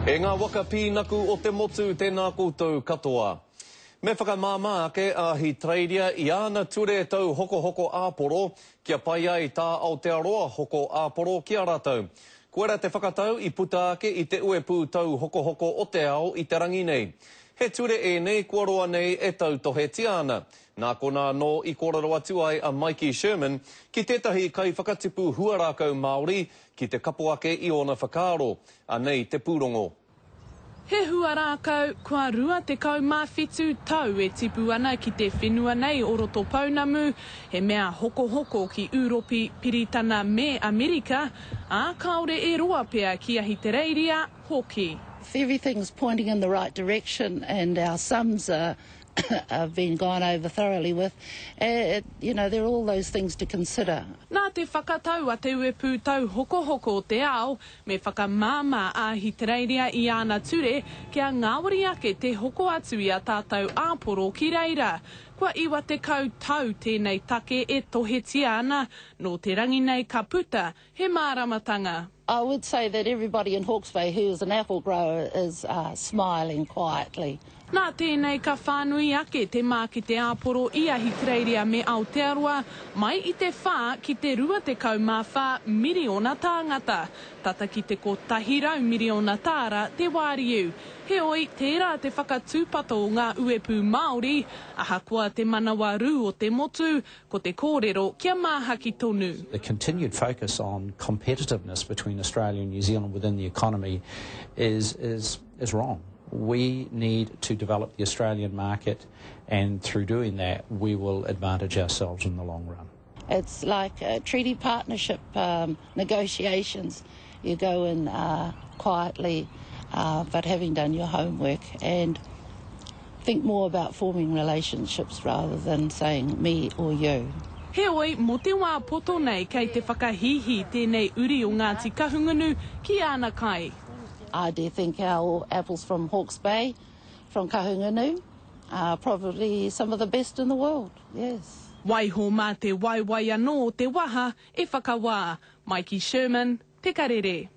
E ngā waka pīnaku o te motu, tēnā koutou katoa. Me whakamāmā ake a Ahitereiria i āna ture tauhokohoko āporo kia pai ai tā Aotearoa hoko āporo ki a rātou. Koira te whakatau i puta ake i te uepū tauhokohoko o te ao i te rangi nei. He ture ēnei kua roa nei e tautohetia ana. Nā konā anō i kōrero atu ai a Maiki Sherman ki tētahi kaiwhakatipu huarākau Māori ki te kapo ake i ōna whakaaro. Anei te pūrongo. He huarākau kua 27 tau e tipu ana ki te whenua nei o Rotopounamu, he mea hokohoko ki Ūropi, Piritana me Amerika, ā, kāore e roa pea ki Ahitereiria hoki. If everything's pointing in the right direction and our sums are have been gone over thoroughly with, you know, there are all those things to consider. Nā te whakatau a Te Uepū Tauhokohoko o te Ao, me whakamāmā a Ahitereiria i āna ture kia ngāwari ake te hoko atu i a tātou āporo ki reira. Kua 90 tau tēnei take e tohetia ana, nō te rangi nei ka puta he māramatanga. I would say that everybody in Hawke's Bay who is an apple grower is smiling quietly. Nā tēnei ka whānui ake te mākete āporo i Ahitereiria me Aotearoa, mai i te whā ki te 24 miriona tāngata, tata ki te 100 miriona tāra te wāriu. Heoi, tērā te whakatūpato o ngā uepū Māori, ahakoa te manawa rū o te motu, ko te kōrero kia māhaki tonu. The continued focus on competitiveness between Australia and New Zealand within the economy is, is, is wrong. We need to develop the Australian market and through doing that we will advantage ourselves in the long run. It's like a treaty partnership um, negotiations. You go in uh, quietly, uh, but having done your homework and think more about forming relationships rather than saying me or you. Heoi, mō te wā poto nei kei te whakahīhī tēnei uri o Ngāti Kahungunu ki āna kai. I do think our apples from Hawke's Bay, from Kahungunu, are probably some of the best in the world, yes. Waiho mā te waewae anō te waha e whakawā. Maiki Sherman, Te Karere.